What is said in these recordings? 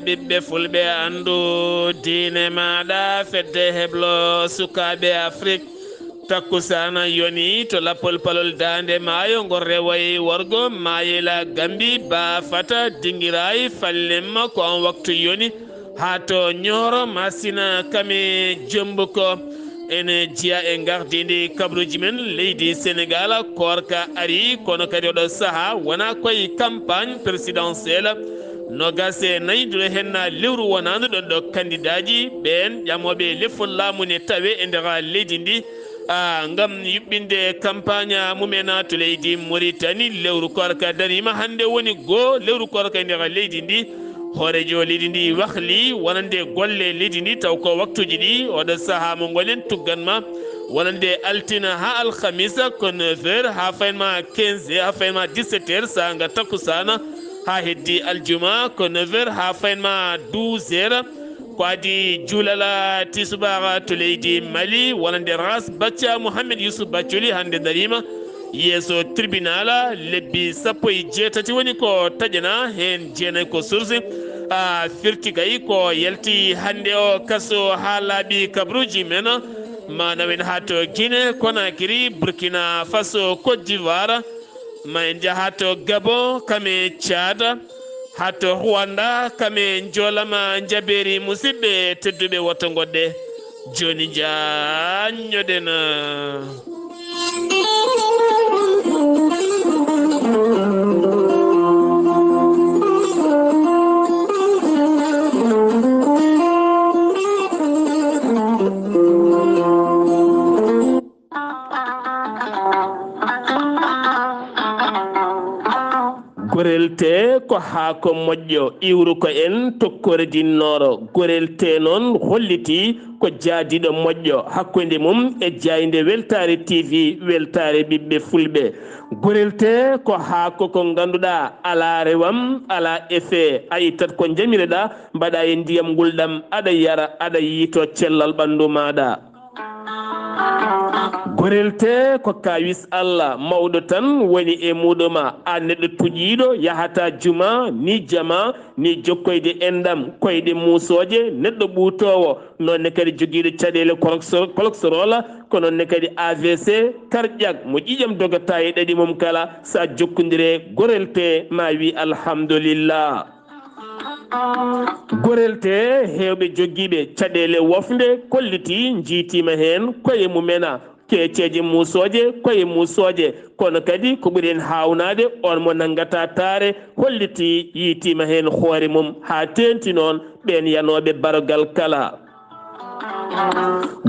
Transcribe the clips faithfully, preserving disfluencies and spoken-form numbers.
Ɓiɓɓe fulɓe, anndu diine maaɗa, fedde heblo sukaaɓe Afrik. Takkusaana yoni to lappol palol Daande Maayo, ngol rewayi worgo, Maayela Gambi, Baafata, Dingiraay, Fallemma, ko on waktu yoni. Haa to Ñooro, Masina, Kame, Jembuko. Ene jeya e ngardiindi kabaruuji men leydi Senegaal, koorka ari, kono kadi oɗo sahaa wonaa koye campagne présidentielle. Noogaas e nayi duɗe henna lewru wonaandu ɗon ɗo kandidaaji ɓeen ƴamooɓe lefol laamu ne tawe e nder leydi ndi, ah, ngam yuɓɓinde campagne mumen to leydi Mauritanie. Lewru koorka dariima, hannde woni goo lewru koorka e nder leydi ndi. Hooreejo leydi ndi wahli wonande golle leydi ndi, taw ko waktuuji ɗi, oɗo sahaa mo ngolen tuggan ma, wonande altina haa alhamisa ko neuf heures haa fayin ma quinze heures, haa fayin ma dix-sept heures, saanga takkusaana, haa heddi aljuma ko neuf heures haa fayin ma douze heures. Ko adii juulal tisubaar to leydi Mali, wonande Ras Bathia Mohamed Youssouf Bathily hannde dariima yeeso tribunal. Lebbi sappo e jeetati woni ko taƴanaa, heen jeenayi ko sursis. A firti kay ko yalti hannde o kaso haa laaɓi kabaruuji men. Ma nawen haa to Guinée Conakry, Burkina Faso, Côte d'Ivoire. Ma en njaha to Gabon, Kame, Tchad, haa to Rwanda, Kame, Njoolama, Njabeeri. Musidɓe tedduɓe, woto ngoɗɗe. Jooni njaanñoɗen. Gorel tee ko haako moƴƴo, iwruko en tokkoore dinnooro. Gorel tee noon hollitii ko jaadiiɗo moƴƴo hakkunde mum e jaaynde Weltaare T V, weltaare ɓiɓɓe fulɓe. Gorel tee ko haako ko ngannduɗaa alaa rewam, alaa effet, a ittat ko njamireɗaa, mbaɗaa e ndiyam ngulɗam, aɗa yara, aɗa yiito cellal ɓanndu maaɗa. Gorel tee ko kaawis Allah mawɗo tan woni e muuɗum. A neɗɗo tuƴiiɗo, yahataa juma, ni jama, ni jokkoyde enɗam, koyɗe muusooje, neɗɗo ɓuutoowo, noon ne kadi jogiiɗo caɗeele kolokso-, koloksoroola, ko noon ne kadi A V C, karƴak, mo ƴiiƴam dogataa e ɗaɗi mum kala, so a jokkondirii e gorel tee, ma wii alhamdulillah. Gorel tee, heewɓe jogiiɓe caɗeele wofnde kollitii, njiytiima heen koye mumen, keeceeje muusooje, koye muusooje, kono kadi ko ɓuri en haawnaade, on mo nanngata taare, hollitii, yiytiima heen hoore mum, haa teeŋti noon ɓeen yanooɓe barogal kala.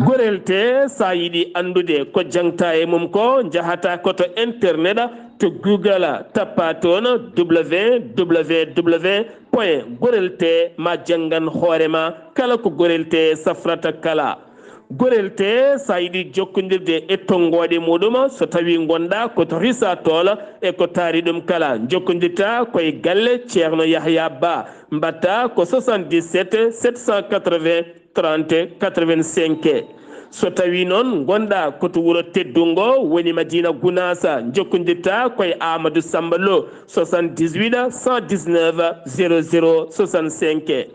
Gorel tee, so a yiɗi anndude ko jaŋtaa e mum ko, njahataa ko to internet, to Google, tappaa toon W W W point gorel tee, ma janngan hoore ma kala ko gorel tee safrata kala. Gorel tee, so a yiɗi jokkondirde e tonngooɗe muuɗum, so tawii ngonɗaa ko to Risa Tool e ko taari ɗum kala, njokkondirtaa ko e galle Ceerno Yahya Ba, mbaɗtaa ko soixante-dix-sept sept cent quatre-vingts trente quatre-vingt-cinq. So tawii noon ngonɗaa ko to wuro teddungo woni Madina Gunaasa, njokkondirtaa ko e Amadou Samba Lo, soixante-dix-huit cent dix-neuf zéro zéro soixante-cinq.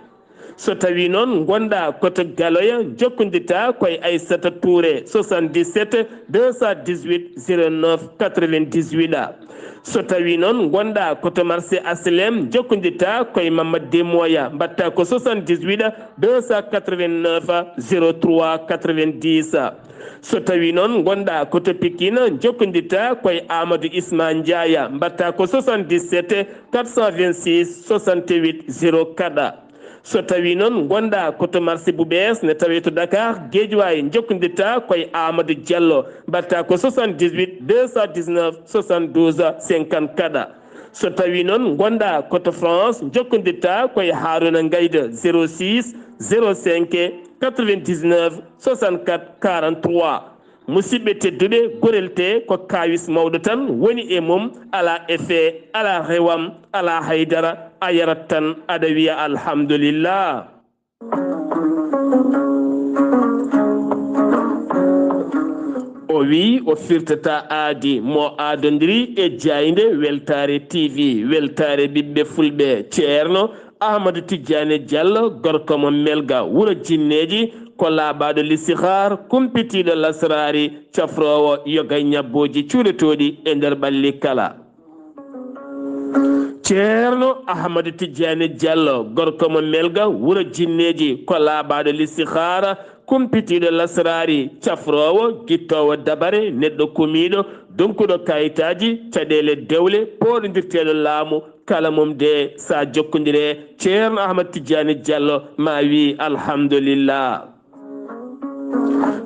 So tawii noon ngonɗaa ko to Galoya, njokkondirtaa ko e Aissata Touré, soixante-dix-sept deux cent dix-huit zéro neuf quatre-vingt-dix-huit. So tawii noon ngonɗaa ko to marché H L M, njokkondirtaa ko e Mamadou Demoya, mbaɗtaa ko soixante-dix-huit deux cent quatre-vingt-neuf zéro trois quatre-vingt-dix. So tawii noon ngonɗaa ko to Pikine, njokkondirtaa ko e Amadou Isma Ndiaye, mbaɗtaa ko soixante-dix-sept quatre cent vingt-six soixante-huit zéro quatre. So tawii noon ngonɗaa ko to marché Bouɓees, ne tawee to Dakar, Guédiawaye, njokkondirtaa ko e Amadou Diallo, mbaɗtaa ko soixante-dix-huit deux cent dix-neuf soixante-douze cinquante-quatre. So tawii noon ngonɗaa ko to France, njokkondirtaa ko e Harouna Ngaïda, zéro six zéro cinq quatre-vingt-dix-neuf soixante-quatre quarante-trois. Musidɓe tedduɓe, gorel tee ko kaawis mawɗo tan woni e mum, alaa effet, alaa rewam, alaa haydara, a yarat tan, aɗa wiya alhamdulillah. O wiyi o firtataa aadi, mo aadondiri e jaaynde Weltaare T V, weltaare ɓiɓɓe fulɓe, Ceerno Ahmadu Tijjaani Jallo, gorko mo Melga, wuro jinneeji, ko laaɓaaɗo listihar, kumpitiiɗo lasraari, cafroowo yoga ñabbooji cuuɗotooɗi e nder ɓalli kala. Ceerno Ahmadu Tijjaani Jallo, gorko mo Melga, wuro jinneeji, ko laaɓaaɗo listihara, kumpitiiɗo lasraari, cafroowo, gittoowo dabare, neɗɗo kumiiɗo, donkuɗo kayitaaji, caɗeele dewle, pooɗondirteeɗo laamu, kala mum de sa jokkondire Ceerno Ahmad Tijjaani Jallo ma wi alhamdulillah.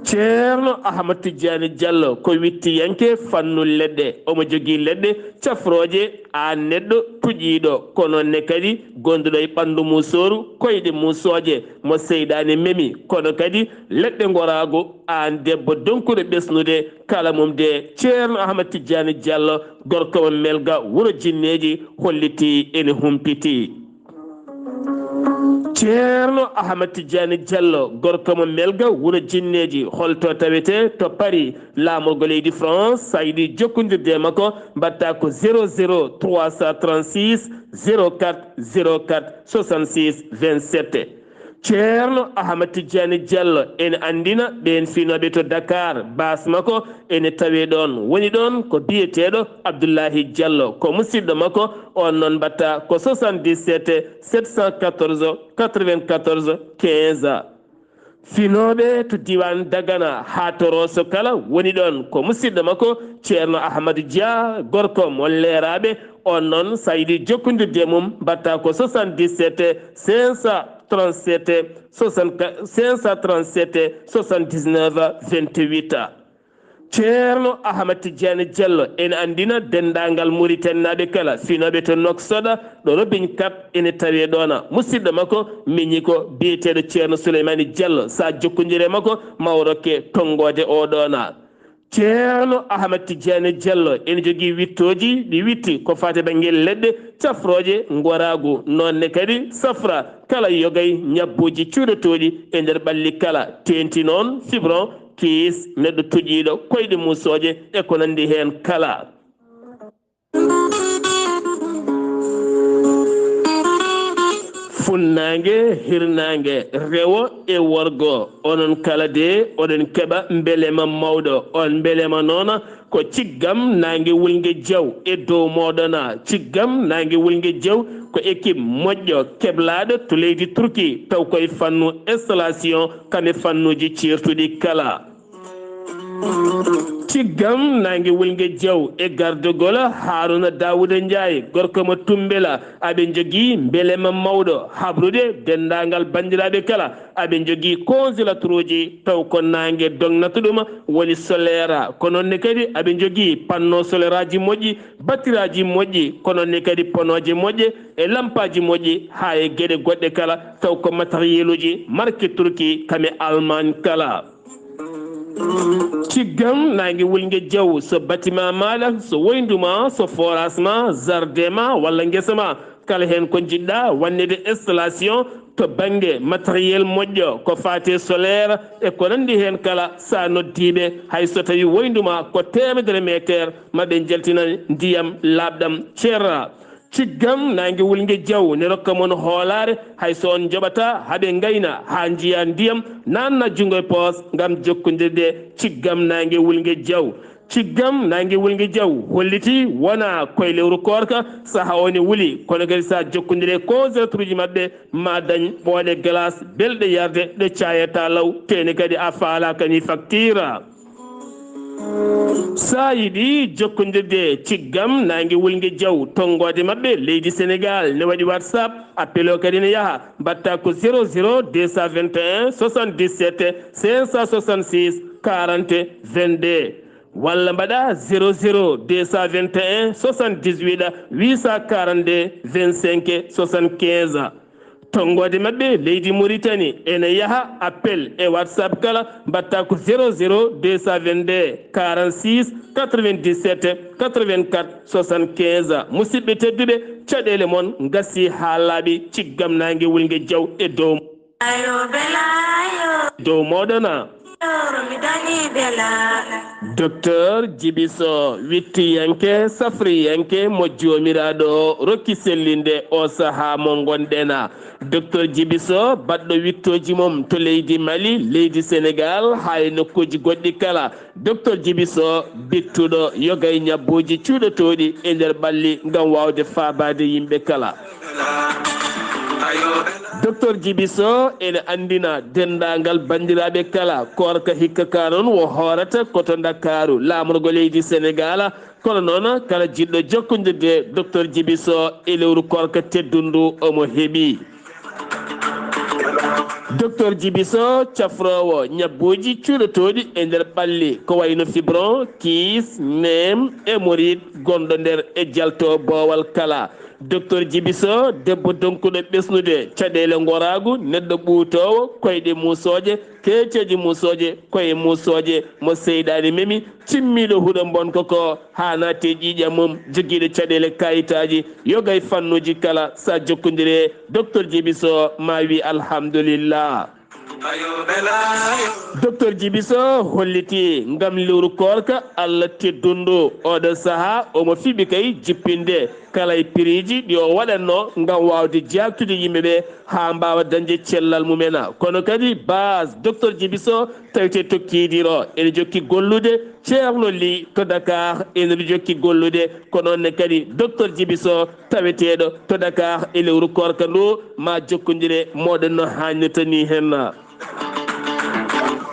Ceerno Ahmad Tijjaani Jallo ko wittiyanke fannu leɗɗe. Omo jogii leɗɗe cafrooje aan neɗɗo tuƴiiɗo, ko noon ne kadi gonduɗo e ɓanndu musooru, koyɗe musooje mo seyɗaane memi, kono kadi leɗɗe ngoraagu aan debbo donkuɗo ɓesnude kala mum de. Ceerno Ahmad Tijjaani Jallo, gorko mo Melga, wuro jinneeji, hollitii ene humpitii. Ceerno Ahmad Tijjaani Jallo, gorko mo Melga, wuro jinneeji, holto tawetee? To Paris, laamorgo leydi France, sa yiɗi jokkondirde e makko, mbaɗta ko zéro zéro trois cent trente-six zéro quatre zéro quatre soixante-six vingt-sept. Ceerno Ahmad Tijjaani Jallo ene anndina ɓeen finooɓe to Dakar, baas makko ene tawee ɗoon. Woni ɗoon ko biyeteeɗo Abdullahi Jallo, ko musidɗo makko, oon noon mbaɗta ko soixante-dix-sept sept cent quatorze quatre-vingt-quatorze quinze. Finooɓe to diiwaan Dagana haa to Rooso kala woni ɗoon ko musidɗo makko Ceerno Ahmadu Dia, gorko mo Leeraaɓe, oon noon sa yiɗi jokkondirde e mum mbaɗta ko soixante-dix-sept cinq cent trente-sept soixante-quatre, cinq cent trente-sept soixante-dix-neuf vingt-huit. Ceerno Ahmad Tijjaani Jallo ene anndina denndaangal Muritaninaaɓe kala, finooɓe to Nouakchott, ɗo Robin Kap ene tawee ɗoona. Musidɗo makko miñi ko biyeteeɗo Ceerno Suleymaani Jallo, sa jokkondire e makko ma o rokke tonngoode o ɗoona. Ceerno Ahmad Tijjaani Jallo ene jogii wittooji, ɗi witti ko faati bannge leɗɗe cafrooje ngoraagu, noon ne kadi safra kala yogay ñabbooji cuuɗotooɗi e nder ɓalli kala, teenti noon fibron, kiis, neɗɗo tuƴiiɗo, koyɗe musooje e ko nanndi heen kala. Funnaange, hirnaange, rewo e worgo, onon kala de oɗon keɓa mbelema mawɗo. On mbelema noon ko ciggam naange wulnge jaw e dow mooɗon. Ciggam naange wulnge jaw ko équipe moƴƴo keblaaɗo to leydi Turki, taw koye fannu installation, kam e fannuuji ceertuɗi kala. Ciggam naange wulnge jaw e gardogol Haruna Dawuda Njaay, gorko mo Tumbela, aɓe njogii mbelema mawɗo habrude denndaangal banndiraaɓe kala. Aɓe njogii congélateur uji, taw ko naange dognata ɗum, woni solaire. Ko noon ne kadi aɓe njogii panneau solaire aji moƴƴi, battiraaji moƴƴi, ko noon ne kadi ponooje moƴƴe e lampaaji moƴƴi, haa e geɗe goɗɗe kala, taw ko matériel uji marque Turki, kam e Allemagne kala. Ciggam naange wulnge jaw, so bâtiment maaɗa, so woyndu ma, so forage ma, jardin ma, walla ngesa ma, kala heen ko njiɗɗa wannede installation to bannge matériel moƴƴo, ko faati e solaire e ko nanndi heen kala, sa noddiiɓe, hay so tawi woyndu ma ko teemedere meeteer, ma ɓe njaltinan ndiyam laaɓɗam ceerra. Ciggam naange wulnge jaw ne rokka mon hoolaare, hay so on njoɓata haɓe ngayna haa njiya ndiyam, naanna junngo e poos ngam jokkondirde. Ciggam naange wulnge jaw. Ciggam naange wulnge jaw hollitii wonaa koye lewru koorka, saha o ne wuli, kono kadi sa jokkondire e congélateur uji maɓɓe, ma dañ ɓooɗe glace belɗe yarde, ɗe caayata law, tee ne kadi a faalaaka ni facture. Sa yiɗi jokkondirde ciggam naange wulnge jaw, tonngoode maɓɓe leydi Senegal ne waɗi WhatsApp, appel o kadi ne yaha, mbaɗta ko zéro zéro deux cent vingt et un soixante-dix-sept cinq cent soixante-six quarante vingt-deux, walla mbaɗa zéro zéro deux cent vingt et un soixante-dix-huit huit cent quarante-deux vingt-cinq soixante-quinze. Tonngoode maɓɓe leydi Mauritanie ene yaha, appel e WhatsApp kala, mbaɗta ko zéro zéro deux cent vingt-deux quarante-six quatre-vingt-dix-sept quatre-vingt-quatre soixante-quinze. Musidɓe tedduɓe, caɗeele mon ngasii haa laaɓi, ciggam naange wulnge jaw e dow, dow mooɗon. Docteur Jibiso, wittiyanke, safriyanke mo Joomiraaɗo rokki sellinde o sahaa mo ngonɗen. Docteur Jibiso, baɗɗo wittooji mum to leydi Mali, leydi Senegal, haa e nokkuuji goɗɗi kala. Docteur Jibiso, bittuɗo yogay ñabbuuji cuuɗotooɗi e nder ɓalli ngam waawde faabaade yimɓe kala. Docteur Jibiso ene anndina denndaangal banndiraaɓe kala, koorka hikka ka noon wo hoorata ko to Ndakaaru, laamorgo leydi Senegal. Kono noon, kala jiɗɗo jokkondirde Docteur Jibiso e lewru koorka teddundu, omo heɓi. Docteur Jibiso, cafroowo ñabbuuji cuuɗotooɗi e nder ɓalli, ko wayno fibron, kiis, neem, hémorroïde, gonɗo nder e jalto boowal kala. Docteur Jibiso, debbo donkuɗo ɓesnude caɗeele ngoraagu, neɗɗo ɓuutoowo, koyɗe muusooje, keeceeje muusooje, koye muusooje, mo seyɗaani memi, cimmiiɗo huɗo mbonko ko, haa naati e ƴiiƴam mum, jogiiɗo caɗeele kaayitaaji, yoga e fannuuji kala, so a jokkondiri e Docteur Jibiso, ma wi alhamdulillah. Docteur Jibiso holliti ngam lewru koorka Allah teddundu, oɗo sahaa omo fiɓi kay jippinde kala e piriiji ɗi o waɗatno ngam waawde jaaktude yimɓe ɓe haa mbaawa dañde cellal mumen. Kono kadi base Docteur Jibiso tawete to Kiidiro ene jokki gollude, Ceerno Li to Dakar ene jokki gollude, ko noon ne kadi Docteur Jibiso taweteeɗo to Dakar e lewru koorka ndu, ma jokkondire mooɗon no haannirta ni hen.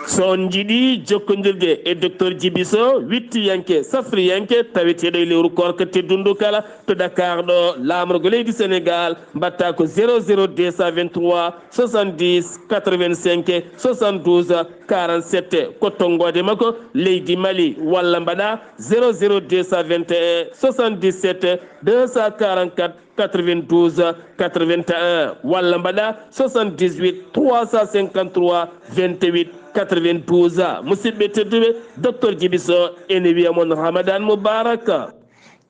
So on njiɗi jokkondirde e Docteur Jibiso, wittiyanke, safriyanke, taweteeɗo e lewru koorka teddundu kala to Dakar ɗo, laamorgo leydi Senegal, mbaɗta ko zéro zéro deux cent vingt-trois soixante-dix quatre-vingt-cinq soixante-douze quarante-sept, ko tonngoode makko leydi Mali, walla mbaɗa zéro zéro deux cent vingt et un soixante-dix-sept deux cent quarante-quatre quatre-vingt-douze quatre-vingt-un, walla mbaɗa soixante-dix-huit trois cent cinquante-trois vingt-huit quatre-vingt-douze. Musidɓe tedduɓe, Docteur Jibiso ene wiya mon Ramadan Mubarak.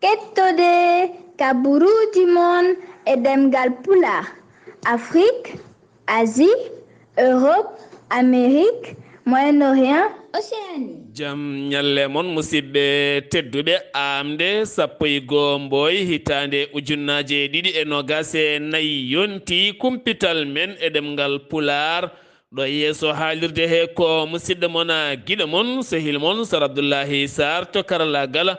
Kettode kaburuuji mon e ɗemngal Pulaar, Afrik, Asie, Europe, Amérique, Moyen-Orient, Océanie. Jam ñalle mon, musidɓe tedduɓe. Aamde sappo e goo Mbooy, hitaande ujunnaaje ɗiɗi e noogaas e nayi, yonti kumpital men e ɗemngal Pulaar. Ɗo yeeso haalirde he ko musidɗo mon, a giɗo mon, sehil mon, Sar Abdullahi Sarr to karallaagal.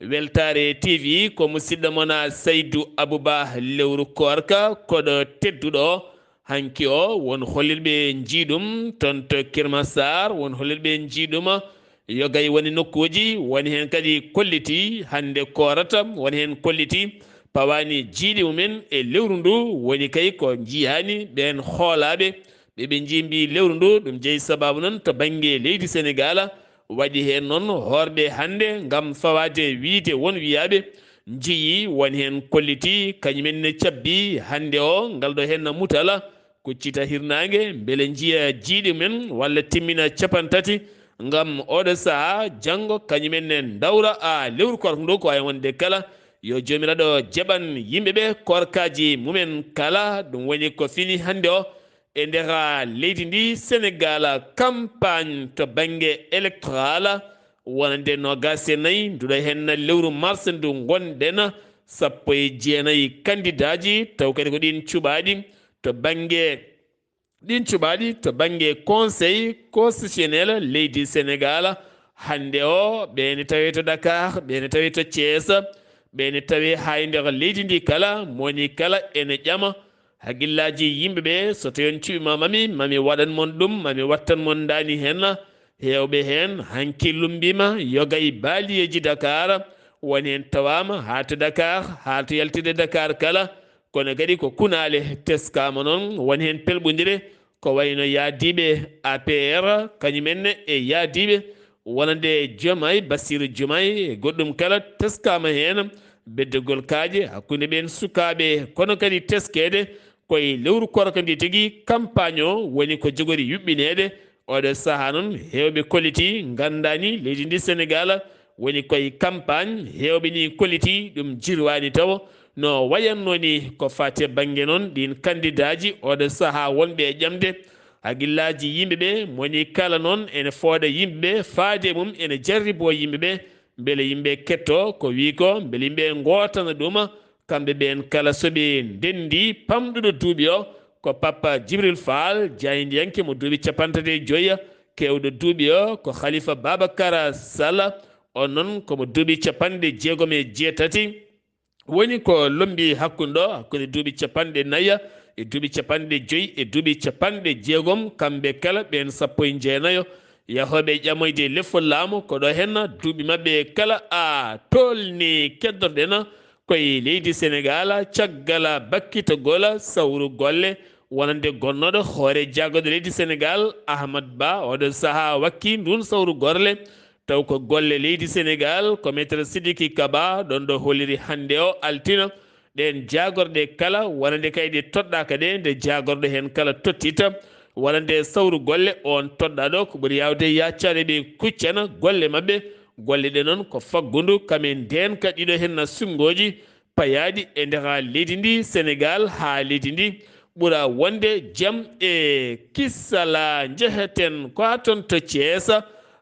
Weltaare T V ko musidɗo mon, a Saydu Abuba, lewru koorka, koɗo tedduɗo. Hanki o, won hollirɓe njiiɗum toon to Kirmasar, won hollirɓe njiiɗum yogay woni nokkuuji, woni heen kadi kolliti hannde koorata, woni heen kolliti pawaani jiiɗi mumen e lewru ndu, woni kay ko njiyaani ɓeen hoolaaɓe, ɓe ɓe njimbi lewru ndu, ɗum jeyi sabaabu noon to bannge leydi Senegaal, waɗi heen noon hoorɓe hannde ngam fawaade wiyde won wiyaaɓe njiyi won heen kolliti, kañum en ne cabbi hannde o ngal ɗo heen mutal, kuccita hirnaange, mbele njiya jiiɗi men walla timmina cappanɗe tati ngam oɗo sahaa, janngo kañum en ne ndawra a lewru koorka ndu ko wayi wonde kala yo Joomiraaɗo jaɓan yimɓe ɓe koorkaaji mumen kala, ɗum woni ko fini hannde o e nder leydi ndi Senegaal, campagne to bannge électoral wonande noogaas e nayi nduɗo heen lewru mars ndu ngonɗen, sappo e jeenayi kandidaaji, taw kadi ko ɗiin cuɓaaɗi to bannge, ɗiin cuɓaaɗi to bannge Conseil constitutionnel leydi Senegaal. Hannde o, ɓe ne tawe to Dakar, ɓe ne tawe to Thiès, ɓe ne tawe haa e nder leydi ndi kala, mo woni kala ene ƴama haqillaaji yimɓe ɓe, so tawi on cuɓiima mami, mami waɗan mon ɗum, mami wattan mon ndaani heen. Heewɓe heen hanki lummbiima yoga e baaliyeeji Dakar, woni heen tawaama haa to Dakar, haa to yaltirde Dakar kala. Kono kadi ko kunaale teskaama noon, woni heen pelɓondire, ko wayno yahdiiɓe A P R, kañum en e yahdiiɓe wonande Diomaye, Bassirou Diomaye, e goɗɗum kala teskaama heen, beddegol kaaƴe hakkunde ɓeen sukaaɓe, kono kadi teskeede ko e lewru koorka ndi tigi, campagne o woni ko jogori yuɓɓineede. Oɗo sahaa noon, heewɓe kolliti nganndaani leydi ndi Senegaal woni koye campagne, heewɓe ni kolliti ɗum jirwaani tawo no wayatnoo ni ko faati e bannge noon ɗiin kandidaaji oɗo sahaa wonɓe e ƴamde Haqillaaji yimɓe ɓe moni kala noon ene fooɗa yimɓe ɓe, faade e mum ene jarriboo yimɓe ɓe, mbele yimɓe kettoo ko wii ko, mbele yimɓe ngootana ɗum. Kamɓe ɓeen kala so ɓe ndenndi, pamɗuɗo duuɓi o ko Papa Jibril Faal, jaayndiyanke mo duuɓi capanɗe tati e joyi, keewɗo duuɓi o ko Khalifa Babakar Sall, on noon ko mo duuɓi capanɗe jeegom e jeetati. Woni ko lombi hakkunde ɗo, hakkunde duuɓi capanɗe nayi e duuɓi capanɗe joyi e duuɓi capanɗe jeegom, kamɓe kala ɓeen sappo e jeenayo yahooɓe ƴamoyde lefol laamu, ko ɗo henna duuɓi maɓɓe kala a tolni keddorɗen koye leydi Senegaal, caggal bakkitagol sawru golle wonande gonnooɗo hoore jaagorɗe leydi Senegaal, Ahmad Ba, oɗo sahaa wakki ndun sawru golle. Taw ko golle leydi Senegaal, ko Maître Sidiki Kaba, ɗon ɗo holliri hannde o altine. Ɗeen jaagorɗe kala, wonande kay ɗe toɗɗaaka ɗe, nde jaagorɗo heen kala tottita, wonande sawru golle, oon toɗɗaaɗo ko ɓuri yaawde yaaccade ɓe kuccana golle maɓɓe. Golle ɗe noon ko faggundu, kam e ndeenka ɗiɗo heen na sunngooji, payaaɗi e nder leydi ndi, Senegaal haa leydi ndi ɓura wonde jam e kisala. Njeheten ko haa toon to Thiès.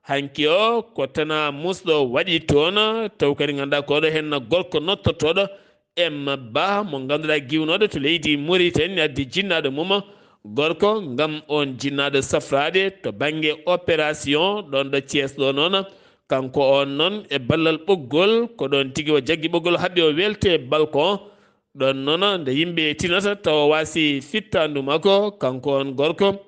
Hanki o ko tana musɗo waɗi toon, taw kadi ngannduɗaa ko ɗo heen gorko nottortooɗo M Ba mo ngannduɗaa giwnooɗo to leydi Mauritanie addi jinnaaɗo mum gorko ngam oon jinnaaɗo safraade to bannge opération ɗoon ɗo Thiès ɗo noon. Kanko oon noon e ballal ɓoggol, ko ɗoon tigi o jaggi ɓoggol haɓi o welte balcon. Ɗoon noon nde yimɓe tinata tawa waasi fittaandu makko, kanko oon gorko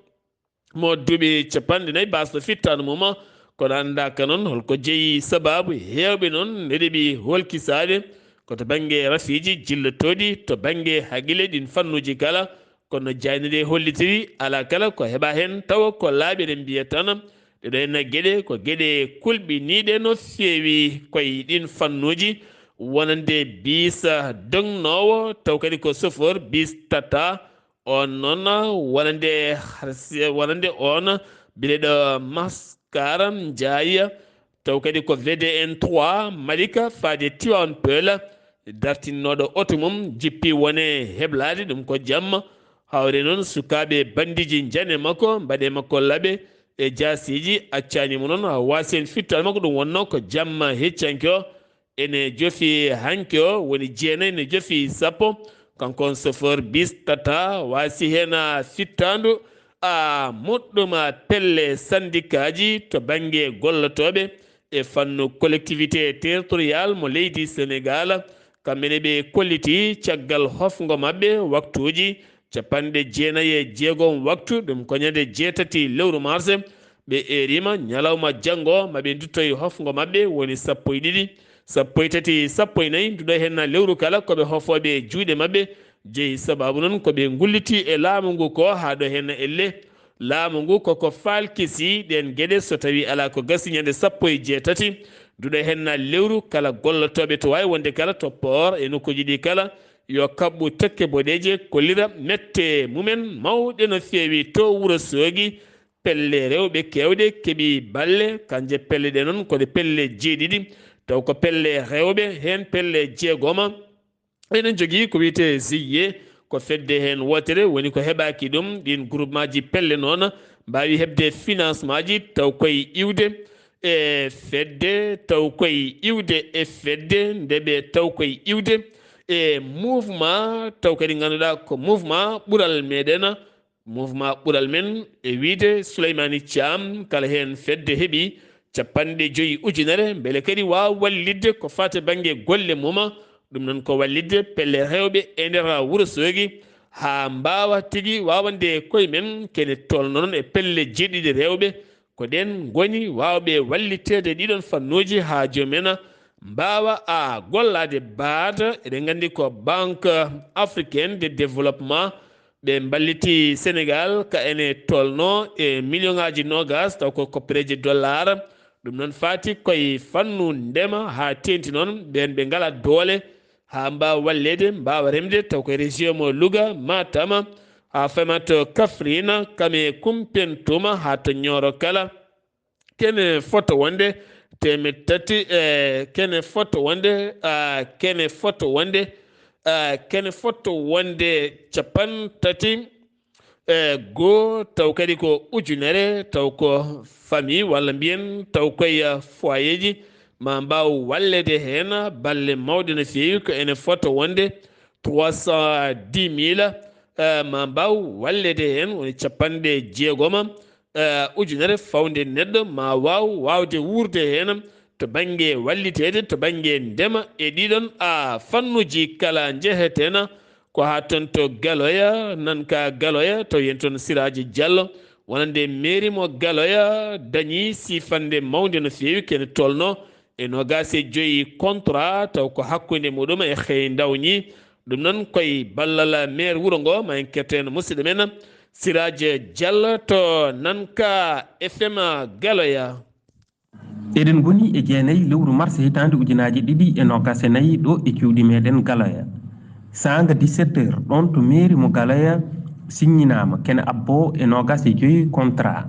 mo duuɓi capanɗe nayi baasɗo fittaandu mum. Kono anndaaka noon holko jeyi sabaabu heewɓe noon ne ɗeɓi holkisaade ko to bannge rafiiji jillotooɗi to bannge haqile ɗin fannuuji kala. Kono jaaynde nde hollitiri alaa kala ko heɓa heen tawa ko laaɓi eɗen mbiya tan ɗeɗo henna geɗe ko geɗe kulɓiniiɗe no feewi koye ɗin fannuuji wonande biisa dognoowo taw kadi ko chauffeur biis tata on noon wonande wonande on bileɗo maskara njaayi taw kadi ko V D N trois Malika faade Tiwaawan Peulh dartinnooɗo oto mum jippi wone heblaade ɗum ko jamma. Hawre noon sukaaɓe banndiiji njane makko mbaɗe makko laɓe e jaasiiji accaani mo noon waasi heen fittaade makko ɗum wonnoo ko jamma heccanke o ene jofi hanke o woni jeenayi ne jofi sappo. Kanko on chauffeur bis tata waasi heen fittaandu a moɗɗuma pelle sandikaaji to bannge gollotooɓe e fannu collectivité territorial mo leydi Senegaal. Kamɓe ne ɓe kolliti caggal hofngo maɓɓe waktuuji capanɗe jeenayi e jeegom waktu ɗum ko ñande jeetati lewru mars. Ɓe eerima ñalawma janngo ma ɓe nduttoy hofngo maɓɓe woni sappo e ɗiɗi sappo e tati sappo e nayi nduɗo henna lewru kala koɓe hofooɓe e juuɗe maɓɓe. Jeyi sababu noon ko ɓe ngulliti e laamu ngu ko haa ɗo henna elle. Laamu ngu koko faalkisi ɗeen geɗe so tawi alaa ko gasi ñande sappo e jeetati nduɗo henna lewru kala gollotooɓe to waawi wonde kala to port e nokkuuji ɗi kala yo kaɓɓu tekke boɗeeje kollira mette mumen mawɗe no feewi to wuro soogi. Pelle rewɓe keewɗe keɓi balle kanje pelle ɗe noon koɗe pelle jeeɗiɗi taw ko pelle rewɓe heen pelle jeegoma. Eɗen jogii ko wiyetee G I E ko fedde heen wootere woni ko heɓaaki ɗum ɗiin groupement ji pelle noon mbaawi heɓde financement ji taw koye iwde e fedde taw koye iwde e fedde nde ɓe taw koye iwde e mouvement taw kadi ngannduɗaa ko mouvement ɓural meɗen. Mouvement ɓural men e wiyde Souleymani Thiam kala heen fedde heɓi capanɗe joyi ujunere mbele kadi waawa wallitde ko faati bannge golle mum. Ɗum noon ko wallitde pelle rewɓe e nder wuro soogi haa mbaawa tigi waawande koye men kene tolno noon e pelle jeeɗiɗi rewɓe. Ko ɗeen ngoni waawɓe wallitteede ɗiɗon fannuuji haa joomum en mbaawa a gollaade baata. Eɗen nganndi ko Banque Africaine de Développement ɓe mballiti Senegaal ka ene tolno e miliyonaaji noogas taw ko koppereeji dollar. Ɗum noon faati koye fannu ndema haa teenti noon ɓeen ɓe ngalaa doole haa mbaawa walleede mbaawa remde taw ko région mo Louga, Matam, haa fema to Kaffrine, kame Kumpentouma haa to Nioro kala. Kene fota wonde teemeɗɗe tati e kene fota wonde a kene fota wonde a kene fota wonde capanɗe tati e goo, taw kadi ko ujunere, taw ko famille walla mbiyen taw koye foyeeji ma mbaaw walleede heen balle mawɗe no feewi, ko ene fota wonde trois cent dix mille, eh, ma mbaaw walleede heen woni capanɗe jeegoma, eh, ujunere fawde neɗɗo ma waaw waawde wuurde heen to bannge walliteede, to bannge ndema e ɗiɗon a fannuuji kala njeheteena. Ko haa toon to Galoya, nan ka Galoya, taw yen toon Siraaji Jallo, wonande mairie mo Galoya, dañi siifannde mawnde no feewi, kene tolno e noogaas e joyi contrat, taw ko hakkunde muɗum e Xeyndaw ñi. Ɗum noon koye ballal maire wuro ngo, ma en ketto heen musidɗo men Siraaji Jallo to nan ka F M Galoya. Eɗen ngoni e jeenayi lewru mars hitaande ujunaaji ɗiɗi e noogaas e nayi ɗo e cuuɗi meɗen Galoya. Saanga dix-sept heures, ɗoon to mairie mo Galoya, siññinaama kene abbo e noogaas e joyi contrat.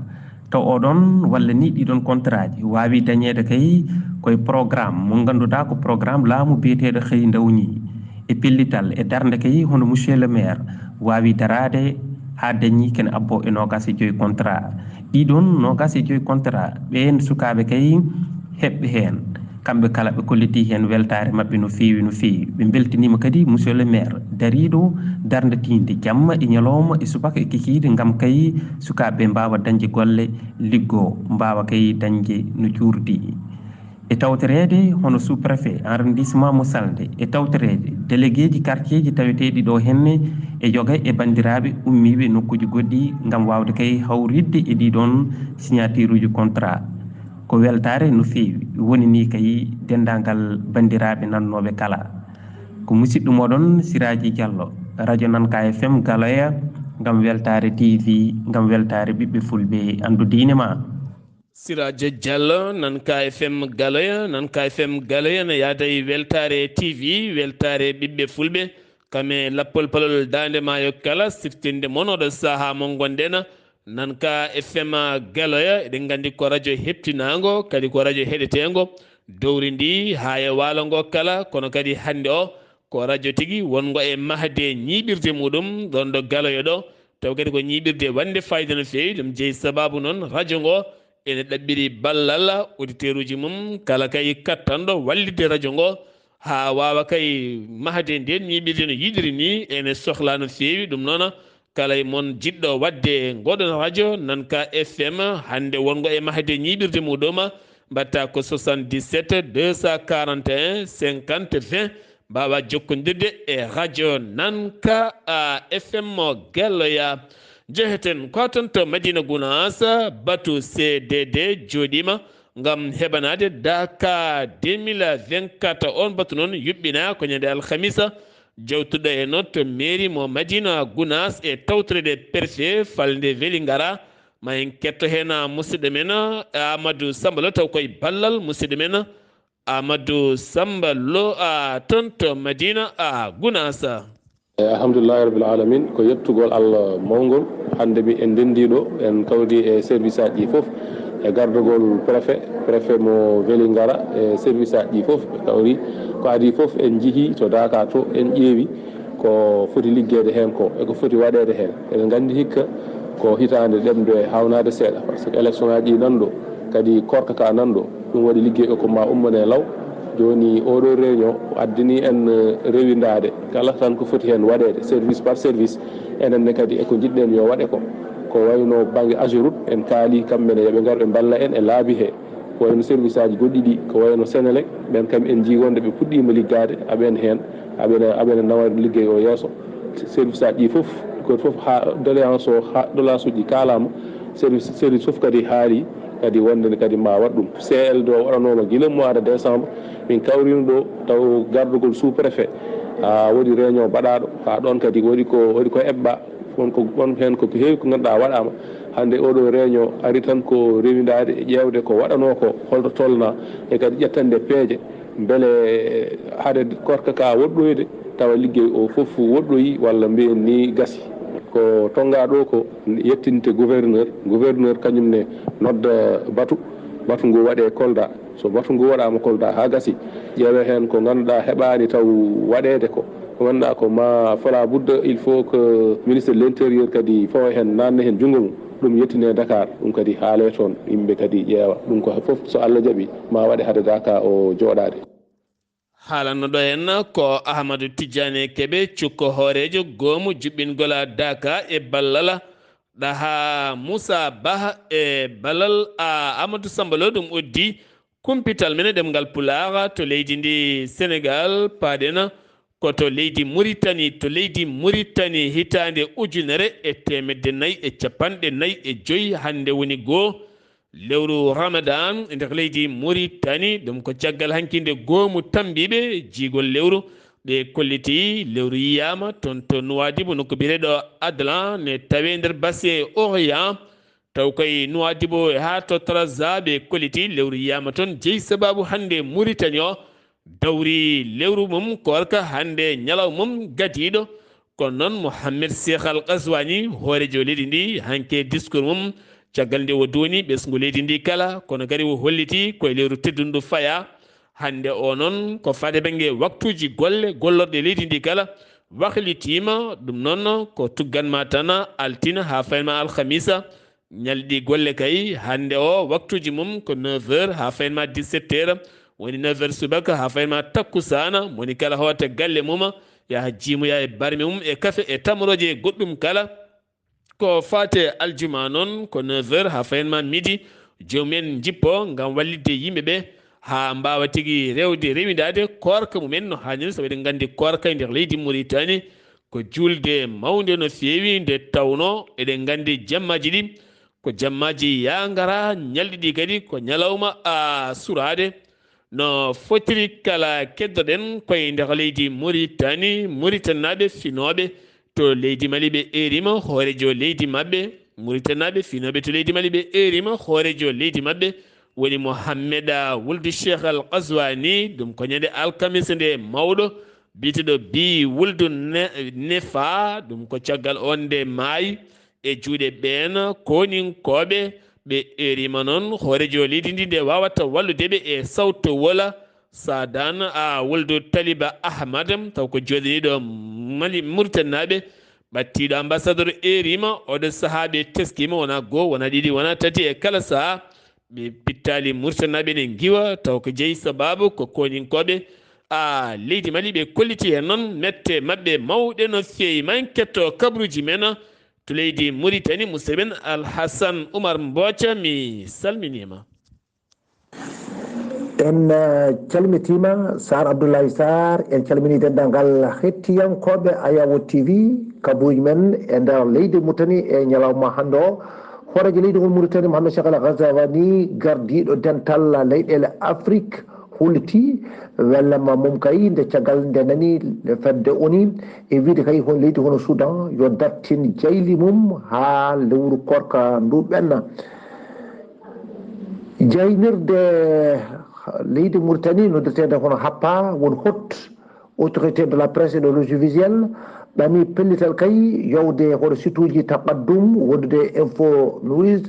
Taw oɗon walla ni ɗiɗon contrat ji waawi dañeede kay koye programme mo ngannduɗaa ko programme laamu biyeteeɗo Xëy Ndaw ñi. E pellital, e darnde kay, hono monsieur le maire waawi daraade haa dañi kene abbo e noogaas e joyi contrat. Ɗiɗon noogaas e joyi contrat, ɓeen sukaaɓe kay heɓɓe heen. Kamɓe kala ɓe kolliti heen weltaare maɓɓe no feewi, no feewi. Ɓe mbeltiniima kadi monsieur le maire dariiɗo darnde tiinde jamma e ñalawma e subaka e kikiiɗe ngam kay sukaaɓe mbaawa dañde golle, liggoo, mbaawa kay dañde no juurdi. E tawtoreede hono sous-préfet arrondissement mo Salde, e tawtoreede déléguéji quartierji taweteeɗi ɗo henne e yoga e banndiraaɓe ummiiɓe nokkuuji goɗɗi ngam waawde kay hawritde e ɗiɗon signatureji contrat. Ko weltaare no feewi woni ni kay denndaangal banndiraaɓe nannooɓe kala. Ko musidɗo moɗon Siraaji Jallo, radio Nanka F M Galoya, ngam weltaare T V, ngam weltaare ɓiɓɓe fulɓe, anndu diine ma. Siraaji Jallo, Nanka F M Galoya, Nanka F M Galoya ne yaada e weltaare T V, weltaare ɓiɓɓe fulɓe, kam e lappol palol daande maayo kala, siftinde mon oɗo sahaa mo ngonɗen, Nanka F M Galoya, eɗen nganndi ko radio heɓtinaango, kadi ko radio heɗeteengo, dowri ndi haa e waalo ngo kala, kono kadi hannde o, ko radio tigi wonngo e mahde ñiiɓirde muɗum ɗoon ɗo Galoya ɗo, taw kadi ko ñiiɓirde wannde fayida no feewi. Ɗum jeyi sabaabu noon radio ngo ene ɗaɓɓiri ballal auditeuruji mum kala kay kattanɗo wallitde radio ngo haa waawa kay mahde ndeen ñiiɓirde no yiɗiri ni, ene sohla no feewi. Ɗum noon, kala e mon jiɗɗo waɗde ngoɗon radio Nanka F M, hannde wonngo e mahde ñiiɓirde muɗum, mbaɗta ko soixante-dix-sept deux cent quarante et un cinquante vingt, mbaawa jokkondirde e radio Nanka, a, F M mo Galoya. Jeheten ko toon to Madina Gunaas, batu C D D jooɗiima ngam heɓanaade Dakar deux mille vingt-quatre. On batu noon yuɓɓina ko ñande alhamisa, jawtuɗo e noon to mairie mo Madina Gunaas e tawtoreede préfet falnde Vélingara. Ma en ketto heen musidɗo men Amadou Samba Lo, taw koye ballal musidɗo men Amadou Samba Lo, a, toon to Madina, a, Gunaas. E, alhamdulillahi rabbil alamin, ko yettugol Allah mawngol. Hannde mi en ndenndi ɗo, en kawri e service aji ɗi fof, e gardagol préfet, préfet mo Vélingara, e service aji ɗi fof ɓe kawri. Ko adii fof en njihii to Dakar to, en ƴeewi ko foti liggeede heen ko, e ko foti waɗeede heen. Eɗen nganndi hikka ko hitaande ɗemɗo e haawnaade seeɗa, par ce que élection aji ɗi nan ɗo, kadi korka ka nan ɗo, ɗum waɗi liggey o ko ma ummane law. Jooni oɗo réunion addani en, eh, rewindaade kala tan ko foti heen waɗeede, service par service. Enen ne kadi e ko njiɗɗen yo waɗe ko, ko wayno bannge Ageroute, en kaali kamɓe ne yo ɓe ngar ɓe mballa en e laabi he. Ko wayno service aji goɗɗi ɗi, ko wayno Senelec, ɓen kam en njii wonde ɓe puɗɗiima liggaade, aɓen heen, aɓene, aɓene nawa liggey o yeeso. Service aji ɗi fof, gooto fof haa doléance o, haa doléance uji kaalaama, service, service fof kadi haali kadi wonde ne kadi ma waɗ ɗum. C L D o waɗanooma gila mois de décembre, min kawrino ɗo taw gardugol sous-préfet, a, waɗi réunion baɗaaɗo, haa ɗoon kadi waɗi ko, waɗi ko eɓɓa. Won ko, won heen ko heewi ko ngannduɗaa waɗaama. Hannde oɗo réunion ari tan ko rewindaade e ƴeewde ko waɗanoo ko, holto tolnaa, e kadi ƴettande peeje, mbele hade korka ka woɗɗoyde, tawa liggey o fof woɗɗoyi walla mbiyen ni gasi. Ko tonngaa ɗo ko yettinte gouverneur, gouverneur kañum ne nodda batu, batu ngu waɗee Kolda. So batu ngu waɗaama Kolda haa gasi, ƴeewee heen ko ngannduɗaa heɓaani taw waɗeede ko, Ko ngannduɗaa ko ma fala budda, il faut que ministre de l'intérieur kadi fawa heen, naatna heen junngo mum, ɗum yettinee Dakar, ɗum kadi haalee toon, yimɓe kadi ƴeewa ɗum. Ko fof so Allah jaɓi ma waɗe hade Dakar o jooɗaade. Haalanno ɗo en ko Ahmadu Tijjani Kebe, cukko hooreejo goomu juɓɓingol Daaka e ballal Ɗaha Muusa Bah e ballal Aamadu Samba Lo. Ɗum uddi kumpital men e ɗemngal Pulaar to leydi ndi Senegaal. Paaɗen ko to leydi Muritani. To leydi Muritani, hitaande ujunere e teemedde nayi e capanɗe nayi e joy, hannde woni goo lewru Ramadan e nder leydi Muritani. Ɗum ko caggal hankinde goomu tammbiiɓe jiigol lewru. Ɓe kolliti lewru yiyaama toon to Nuwaadibu, nokku biyeteeɗo Adlan, ne tawee nder Basse Orient. Taw koye Nuwaadibu haa to Taraza, ɓe kolliti lewru yiyaama toon. Jeyi sabaabu hannde Muritani o dawri lewru mum koorka, hannde ñalawma mum gadiiɗo. Kono noon, Mohammed Cheikh Al Ghazouani, hooreejo leydi ndi, hanki e discours mum, caggal nde o duwoni ɓesngu leydi ndi kala, kono kadi o holliti koye lewru teddundu faya. Hannde o noon, ko faade bannge waktuuji golle, gollorɗe leydi ndi kala, waklitiima. Ɗum noon, ko tuggan ma tan altine haa fayin ma alhamisa. Ñalɗi golle kay, hannde o, waktuuji mum ko neuf heures haa fayin ma dix-sept heures, woni neuf heures subaka haa fayin ma takkusaana. Moni kala hoota galle mum, yaha jiimoya e barme mum, e kafe, e tamrooje, e goɗɗum kala. Ko faate aljuma noon, ko neuf heures haa fayin ma midi, joomum en njippo ngam wallitde yimɓe ɓe haa mbaawa tigi rewde, rewindaade koorka mumen no haaniri. Sabu eɗen nganndi koorka e nder leydi Muritani ko juulde mawnde no feewi, nde tawnoo eɗen nganndi jammaaji ɗi ko jammaaji yaangara, ñalɗi ɗi kadi ko ñalawma a suraade. No fotiri kala, keddoɗen koye nder leydi Muritani, Muritaninaaɓe finooɓe to leydi Mali ɓe eeriima hooreejo leydi maɓɓe. Muritaninaaɓe finooɓe to leydi Mali ɓe eeriima hooreejo leydi maɓɓe, woni Mohammeda Wuldu Cheikh Al Ghazouani. Ɗum ko ñande alkamisa nde mawɗo biyeteeɗo Bi Wuldu Ne-, Nefa. Ɗum ko caggal oon nde maayi e juuɗe ɓeen kooninkooɓe. Ɓe eeriima noon hooreejo leydi ndi nde waawata wallude ɓe e sawto wola. Sadan a Wuldu Taliba Ahmad, taw ko jooɗiiɗo Mali, Muritaninaaɓe, ɓattiiɗo ambassadeur eeriima. Oɗo sahaa ɓe teskiima, wonaa goo, wonaa ɗiɗi, wonaa tati, e kala sahaa ɓe pittaali Muritaninaaɓe ne ngiwa, taw ko jeyi sabaabu ko kooninkooɓe a leydi Mali. Ɓe kolliti heen noon mette maɓɓe mawɗe no feewi. Ma en ketto kabaruuji men to leydi Muritani. Musidɗo men Alhasan Umar Mbooca, mi salminiima. En eh, calmitiima, Sar Abdoulaye Sar. En calminii denndaangal hettiyankooɓe Ayawo T V, kabaruuji men e nder leydi Muritani e ñalawma hannde o. Hooreejo leydi ngol Muritani, Mohamed Cheikh Al Ghazouani, gardiiɗo dental leyɗeele Afrik, hollitii welama mum kay nde caggal nde nani fedde ONU e wiide kay hon leydi hono Soudan yo dartin jayli mum haa lewru koorka ndu ɓenna. Jaynirde leydi Muritani noddeteende hono HAPA, woni Haute Autorité de la Presse et de l'Audiovisuel, ɓami pellital kay yawde hoto situuji Taqaddum wondude Info News,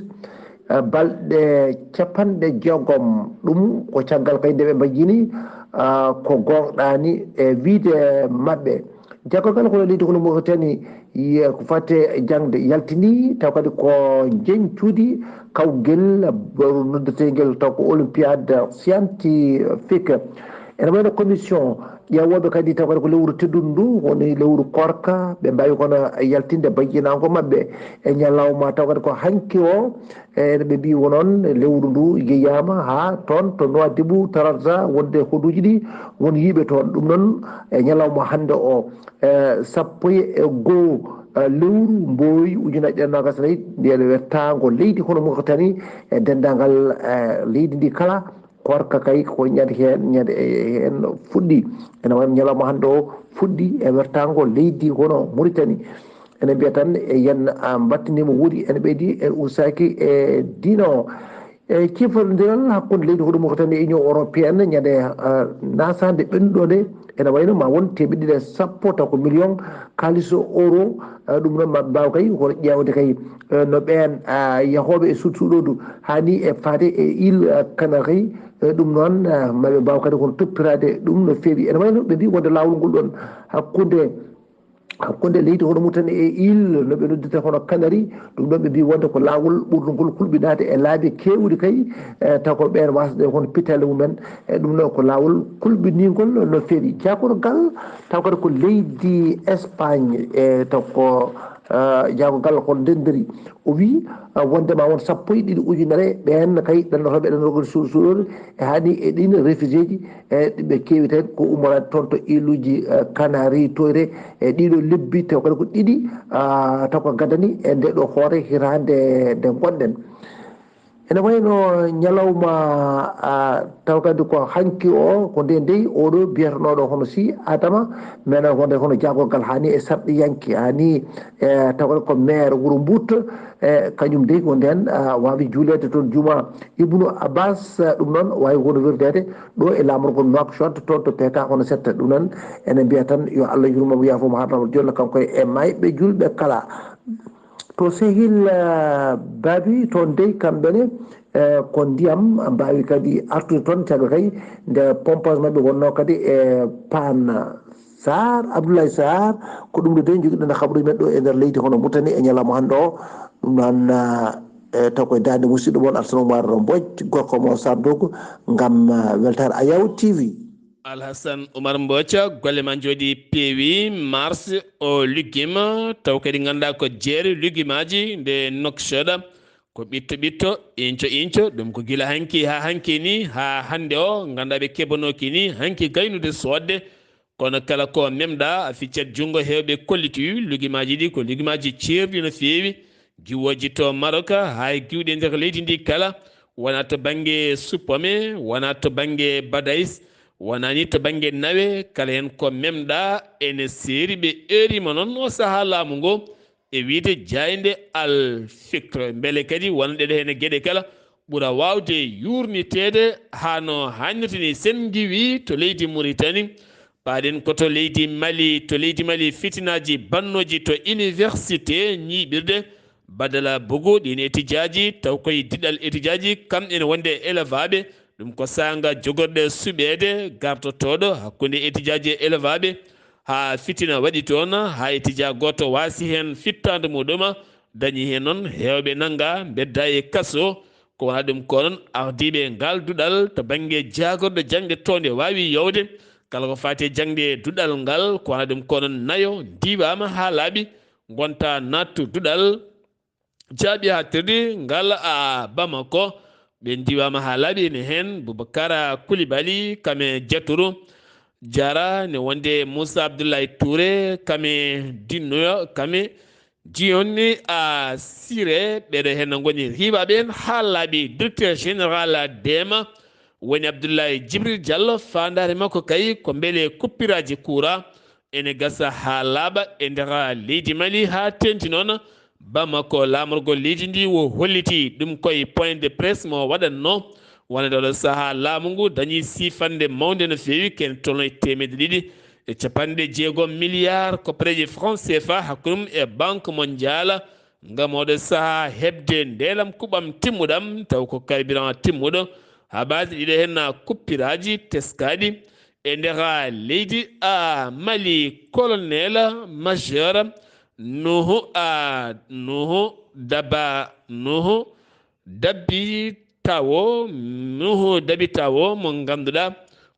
eh, balɗe capanɗe jeegom. Ɗum ko caggal kay nde ɓe mbajjini, ah, ko gooŋɗaani e wiyde maɓɓe. Jaggal hono leydi hono Mauritanie, ye ko fate jaŋde yaltini, taw kadi ko njeñcudi kawgel noddeteengel taw ko Olympiade scientifique. Ene wayno commission ƴeewooɓe kadi taw kadi ko lewru teddundu ndu, woni lewru koorka, ɓe mbaawi kono yaltinde bajjinaango maɓɓe e ñalawma taw kadi ko hanki o. E ene ɓe mbii wonon lewru ndu yeeyaama haa toon to Nouadhibou, Trarza, wonde hoduuji ɗi won yiiɓe toon. Ɗum noon e ñalawma hannde o, e sappo e goo, e lewru mbooyi ujunaaji ɗiɗi e noogaas e nayi, ndeen wertaango leydi hono Mauritanie e denndaangal, e leydi ndi kala. Koorka kay ko ñande heen, ñande heen fuɗɗi. Ene wayno ñalawma hannde o fuɗɗi e wertaango leydi hono Mauritanie. Ene mbiya tan e yen, a, mbattiniima wuuri, ene ɓeydi, en ustaaki e diina o. E ciifrondiral hakkunde leydi hono Mauritanie e Union Européenne, ñande, a, nasaande ɓennuɗo nde, ene wayno ma won teemeɗɗe ɗiɗi e sappo taw ko million kaalis euro. A, ɗum noon ma mbaaw kay hoto ƴeewde kay, e, no ɓeen, a, yahooɓe e suuɗ suuɗodu haa ni e faade e île, a, Canaries, E ɗum noon, eh, maɓe mbaaw kadi kono toppiraade ɗum no feewi. Ene wayno ɓe mbi wonde laawol ngol ɗon hakkunde, hakkunde leydi hono Mauritanie e île no ɓe noddirta hono Canari, ɗum ɗon ɓe mbi wonde ko laawol ɓurɗo ngol kulɓinaade e laabi keewɗi kay, eh, taw ko ɓeen wasde hono pitaale mumen. E ɗum noon ko laawol kulɓiningol no feewi. Jaakorgal taw kadi ko leydi Espagne, e taw ko, eh, jaakorgal ko ndenderi. O wi, ah, wondema won sappo e ɗiɗi ujunere ɓeen kay ɗannotooɓe ɗannotooɓe suuɗ-, suuɗoore e hani e ɗin réfugiéji, e ɓe keewi tan ko ummoraade toon to iluji, eh, Canari, Toyre, e ɗiɗo lebbi taw kadi ko ɗiɗi, ah, taw ko gadani e nde ɗo hoore hitaande nde ngonɗen. Ene wayno ñalawma, ah, taw kadi ko hanki o, ko nde ndey oɗo biyatanooɗo hono si Adama, menen wonde hono jaagorgal hani e sarɗiyanke, hani, e taw kadi ko maire wuro Mbuut, e kañum dey ko nden, ah, waawi juuleede toon juma Ibnu Abbas, ah, ɗum noon waawi woni wirdeede ɗo e laamorgol Nouakchott toon to P K hono sette. Ɗum noon ene mbiya tan yo Allah yurmo mo yaafo mo haadama jonna kanko e mayɓe julɓe kala. To Sehil, eh, Babi, toon dey kamɓe ne, eh, ko ndiyam mbaawi kadi artude toon, caggal kay nde pompage maɓɓe wonnoo kadi e Paan Saar, Abdoulaye Saar, ko ɗum ɗo dey njogiɗen habaruuji men ɗo e nder leydi hono Mauritanie e ñalawma hannde o. Ɗum noon, eh, taw koye daande musidɗo mon Alsan Oumar Mbodj, gorko mo Saar Dogo, ngam, eh, weltaare Ayaw T V. Alhasan Oumar Mbodj, golle ma njooɗi peewi, mars o luggima, taw kadi ngannduɗaa ko jeere luggimaaji nde Nouakchott, ko ɓitto ɓitto, inco inco, ɗum ko gila hanki haa hanki ni, haa hannde o, ngannduɗaa ɓe kebanooki ni, hanki gaynude soodde, kono kala ko memɗa, a ficcat junngo heewɓe kolliti luggimaaji ɗi, ko luggimaaji ceerɗi no feewi, giwooji to Maroc, haa e giwɗi e nder leydi ndi kala, wona to bannge suppome, wona to bannge badayis, wona ni to bannge nawe, kala heen ko memɗa ene seeri ɓe eerima noon o sahaa laamu ngo e wiyde jaaynde Al Fikr. Mbele kadi wonande ɗo heen e geɗe kala ɓura waawde yuurniteede haa no haannirta ni. Sen ngiwi to leydi Mauritanie, paaɗen ko to leydi Mali, to leydi Mali fitinaaji bannooji to université ñiiɓirde Badala Bogo, ɗiin etijaaji, taw koye diɗal etijaaji, kam ene wonde e elevaaɓe, ɗum ko saanga jogorɗe suɓeede gartotooɗo hakkunde etijaaji e elevaaɓe, haa fitina waɗi toon, haa etija gooto waasi heen fittaandu muɗum, dañi heen noon heewɓe nannga, mbedda e kaso, ko wona ɗum ko noon ardiiɓe ngal duɗal to bannge jaagorɗe jaŋde toonde waawi yowde, kala ko faati e jaŋde duɗal ngal, ko wona ɗum ko noon nayo ndiwaama haa laaɓi, ngonta nattu duɗal, jaaɓi haaɗtirde ngal a Bamako. Ɓe ndiwaama haa laaɓi ene heen Boubacar Koulibaly, kame Jaturu Jara, ne wonde Moussa Abdoulaye Touré, kame Dinnoyo, kame Jiyonni a Siré, ɓeɗo heen ngoni riiɓaaɓe en haa laaɓi. Directeur général Dema woni Abdoulaye Djibril Diallo, faandaare makko kay ko mbele kuppiraaji kuura ene gasa haa laaɓa e nder leydi Mali, haa teeŋti noon Bamako. Laamorgol leydi ndi wo holliti ɗum koye point de presse mo waɗatno wonande oɗo sahaa. Laamu ngu dañi siifannde mawnde no feewi, ken tolno e teemedde ɗiɗi e capanɗe jeegom milliards koppareeji franc C F A hakkunde mum e Banque Mondiale, ngam oɗo sahaa heɓde ndeelam kuɓam timmuɗam, taw ko carburant timmuɗo. Habaade ɗiɗo heen kuppiraaji teskaaɗi e nder leydi a Mali. Colonel major Nuhu a Nuhu Daba Nuhu Dabi Tawo, Nuhu Dabi Tawo mo ngannduɗaa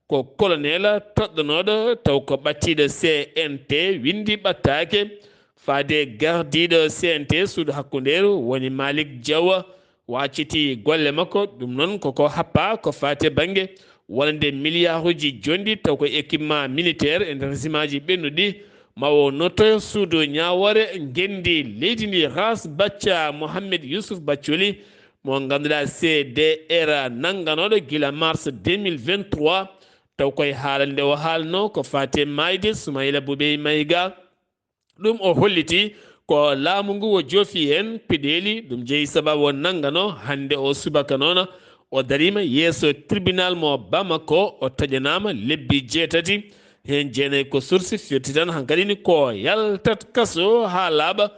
ko colonel toɗɗonooɗo taw ko ɓattiiɗo C N T, winndi ɓattaake faade gardiiɗo C N T suudu hakkundeeru woni Malik Diaw, wacciti golle makko. Ɗum noon koko happa ko faati e bannge wonande miliyaaruuji jonɗi taw ko équipement militaire e nder simaaji ɓennuɗi, ma o nottoyo suudu ñaawoore ngenndi leydi ndi. Ras Bacca Mohamed Youssouf Baccoli mo ngannduɗaa C D R nannganooɗo gila mars deux mille vingt-trois, taw koye haalande o haalno ko faati e maayde Soumaïla Boubèye Maïga. Ɗum o holliti ko laamu ngu o joofi heen peɗeeli, ɗum jeyi sababu o nanngano hannde o subaka noon o dariima yeeso tribunal mo Bamako, o taƴanaama lebbi jeetati, heen jeenayi ko sursis firti tan hankadi ni ko yaltat kaso haa laaɓa.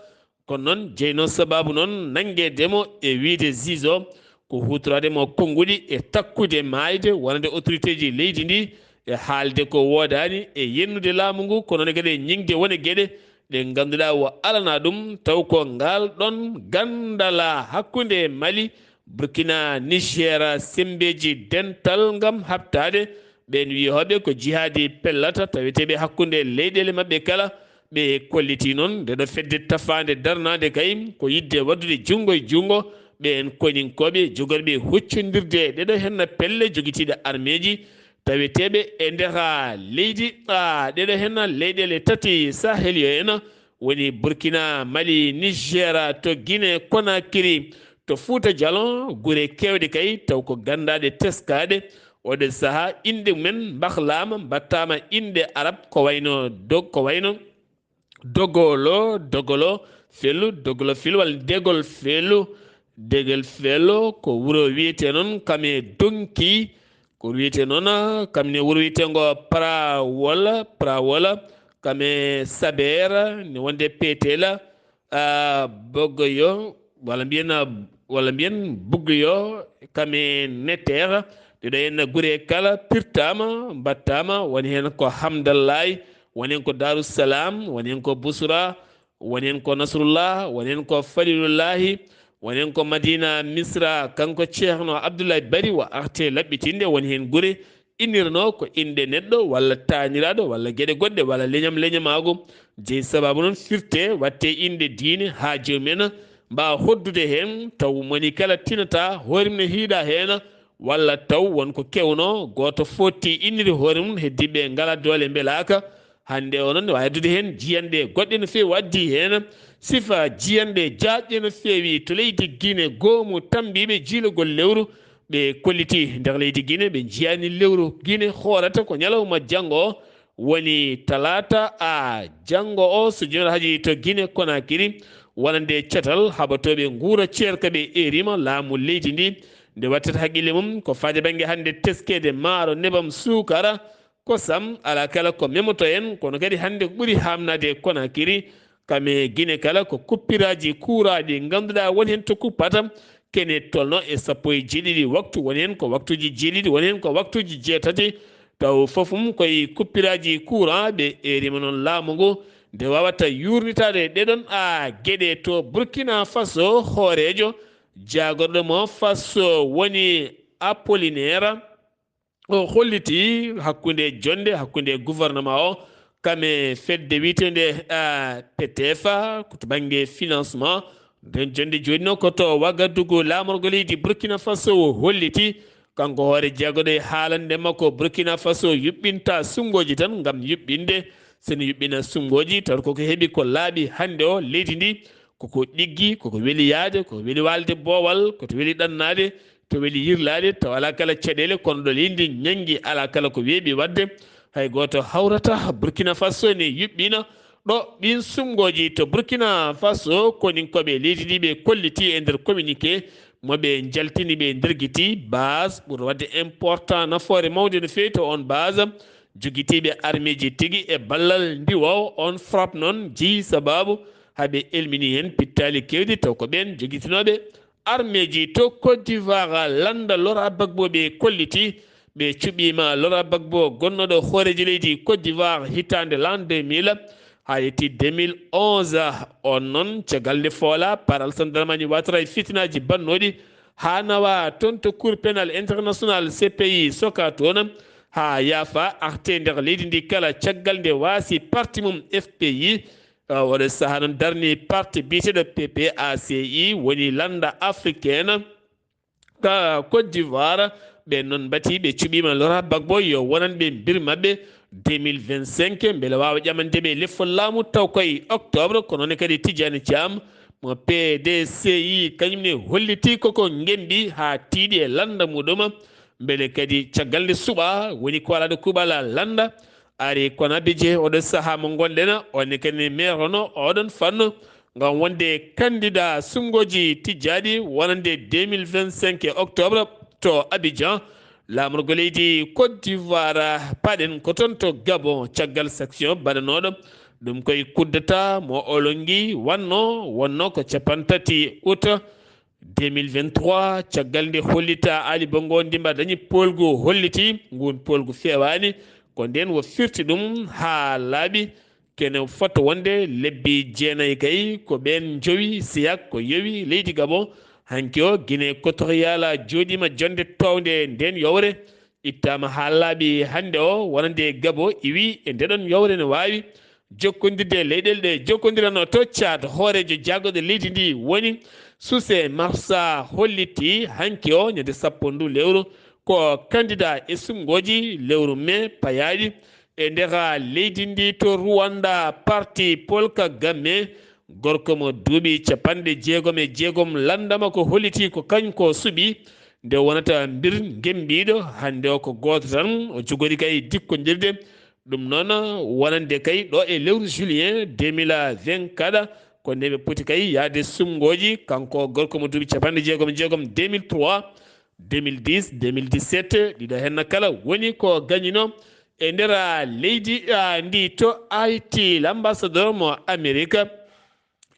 Kono noon jeyno sababu noon nanngeede mo e wiyde juge o, ko huutoraade mo konnguɗi e takkude maayde wonande autorité ji leydi ndi, e haalde ko woodaani, e yennude laamu ngu, kono ne kadi e ñiŋde wone geɗe ɗe ngannduɗaa wo alana ɗum, taw ko ngal ɗon ganndala hakkunde Mali, Burkina, Niger, semmbeeji dental ngam haɓtaade ɓeen wiyooɓe ko jihaadi pellata, taweteeɓe hakkunde leyɗeele maɓɓe kala. Ɓe kolliti noon nde ɗo fedde tafaande darnaade kay ko yiɗde waɗdude junngo e junngo ɓeen koninkooɓe jogorɓe huccondirde ɗeɗo henna pelle jogitiiɗe armeeji taweteeɓe e nder leydi, a, ɗeɗo henna leyɗeele tati Sahel yo en, woni Burkina, Mali, Niger, to Guinée Conakry, to Fuuta Jalon, gure keewɗe kay taw ko ganndaaɗe teskaaɗe. Oɗo sahaa inɗe mumen mbahlaama, mbaɗtaama inɗe Arab, ko wayno dog, ko wayno Dogolo, Dogolo Felu, Dogolo Felu walla Degol Felu, Degol Felu, ko wuro wiyetee noon kam e Donki, ko wuro wiyetee noon, ah, kam ne wuro wiyetee ngo Prawola, Prawola, kam e Sabeera, ne wonde Petela, ah, Bogoyo, walla mbiyen, walla mbiyen Bugoyo, kam e Neteera, ɗeɗo henna gure kala pirtaama, mbaɗtaama, woni heen ko Hamdallaay, woni heen ko Daaru Salaam, woni heen ko Busra, woni heen ko Nasrullah, woni heen ko Falilullahi, woni heen ko Madina Misra, kanko Ceerno Abdullahi Bari wa arte laɓɓitinde, woni heen gure innirnoo ko inɗe neɗɗo walla taaniraaɗo walla geɗe goɗɗe walla leñam leñamaagu. Jeyi sabaabu noon firte waɗte inɗe diine haa joomum en mbaawa hoddude heen, taw moni kala tinata hoore mum ne hiiɗa heen, walla taw won ko kewnoo, gooto footti inniri hoore mum, heddiiɓe ngalaa doole mbelaaka. Hannde o noon, waawi addude heen jiyanɗe goɗɗe no feewi, o addi heen sifa jiyanɗe jaajɗe no feewi to leydi Guinée, goomu tammbiiɓe jiilagol lewru, ɓe kolliti nder leydi Guinée, ɓe njiyaani lewru Guinée hoorata ko ñalawma janngo o, woni talaata a janngo o, so jooni haji to Guinée Conakry, wonande catal haɓatooɓe nguura ceerka ɓe erima laamu leydi ndi, nde wattata haqqille mum ko faade bannge hannde teskeede maaro, nebam, suukara, kosam, alaa kala ko memoto en, kono kadi hannde ko ɓuri haamnaade e Conakry, kam e Guinée kala ko kuppiraaji kuuraa ɗi ngannduɗaa won heen to kuppata, kene tolno e sappo e jeeɗiɗi waktu, won heen ko waktuuji jeeɗiɗi, won heen ko waktuuji jeetati, taw fof mum koye kuppiraaji kuuraa ɓe erima noon laamu ngu, nde waawata yuurnitaade ɗeɗon a geɗe to Burkina Faso, hooreejo jaagorɗo mo Faso woni Apollinaire. O holliti hakkunde jonnde, hakkunde gouvernement o, kam e fedde wiyeteende, ah, P T F, ko to bannge financement. Nden jonnde jooɗino ko to Wagadugu, laamorgo leydi Burkina Faso o holliti, kanko hoore jeegoɗo e haalande makko, Burkina Faso yuɓɓinta sunngoji tan ngam yuɓɓinde. Sene yuɓɓina sunngoji, taw koko heɓi ko laaɓi hannde o, leydi ndi, koko ɗiggi, koko weli yaade, koko weli waalde boowal, koko weli ɗannaade, to weli yirlaade, taw alaa kala caɗeele, kono ɗo leydi ndi ñanngi, alaa kala ko weeɓi waɗde. Hay gooto hawrata. Burkina Faso ne yuɓɓina ɗo ɓiin sunngoji to Burkina Faso, koninkooɓe leydi ndi ɓe kolliti e nder communiqué mo ɓe njaltini, ɓe ndergiti base ɓuri waɗde important, nafoore mawnde no feewi to on base. Jogitiiɓe armeeji tigi e ballal ndiwo on frappe noon jeyi sabaabu haa ɓe elmini heen pittaali keewɗi, taw ko ɓeen jogitinooɓe armeeji to Côte d'Ivoire. Lannda Laurent Gbagbo ɓe kolliti, ɓe cuɓiima Laurent Gbagbo gonnooɗo hooreejo leydi Côte d'Ivoire hitaande l'an deux mille haa yetti deux mille onze. On noon, caggal nde Foola par Alassane Dramane Ouattara e fitinaaji bannooɗi haa nawa toon to Cour pénal international, C P I, soka toon haa yaafa arte nder leydi ndi kala, caggal nde waasi parti mum F P I, ah, oɗo sahaa noon darni parti biyeteeɗo P P A C I, woni lannda africaine ka Côte d'Ivoire. Ɓe noon mbati ɓe cuɓiima Laurent Gbagbo yo wonan ɓe mbir maɓɓe deux mille vingt-cinq, mbele waawa ƴamande ɓe leffol laamu taw koye octobre. Ko noon kadi Tidiane Thiam mo P D C I, kañum ne holliti koko ngembi haa tiiɗi e lannda muɗum. Mbele kadi caggal nde suɓa woni ko alaa ɗo kuuɓal lannda ari. Kono Abidjan, oɗo sahaa mo ngonɗen, on ne kadi maire hono oɗon fannu ngam wonde candidat sunngoji tijjaaɗi wonande deux mille vingt-cinq e octobre to Abidjan, laamorgo leydi Côte d'Ivoire. Paɗen ko toon to Gabon, caggal sanction baɗanooɗo ɗum koye coup d'État mo Olongi wanno, wonno ko cappanɗe tati août deux mille vingt-trois, caggal nde hollitaa Ali Bongo Ondimba dañi poolgu, holliti nguun poolgu feewaani. Ko ndeen o firti ɗum haa laaɓi. Kene fota wonde lebbi jeenayi kay, ko ɓeen njowi siyak ko yowi leydi Gabon. Hanki o, Guinée Équatoriale jooɗiima jonnde toownde ndeen yowre. Ittaama haa laaɓi hannde o, wonande Gabon iwi e ndeɗon yowre ne waawi jokkondirde leyɗeele ɗe jokkondirano to Tchad. Hooreejo jaagorɗe leydi ndi woni Suse Marsa, holliti hanki o ñande sappo ndu lewru ko candidat e suɓngooji lewru mai payaaɗi e nder leydi ndi to Rwanda. Parti Paul Kagame, gorko mo duuɓi capanɗe jeegom e jeegom, lanndama ko holliti ko kañum ko suɓi nde wonata mbir ngembiiɗo. Hannde o ko gooto tan, o jogori kay dikkondirde. Ɗum noon wonande kay ɗo e lewru juillet deux mille vingt-quatre, ko nde ɓe poti kay yahde suɓngooji, kanko gorko mo duuɓi capanɗe jeegom e jeegom, deux mille trois, deux mille dix, deux mille dix-sept, ɗiɗo heen kala woni ko gañino e nder leydi, ah, ndi to Haïti. L'ambassadeur mo Amérique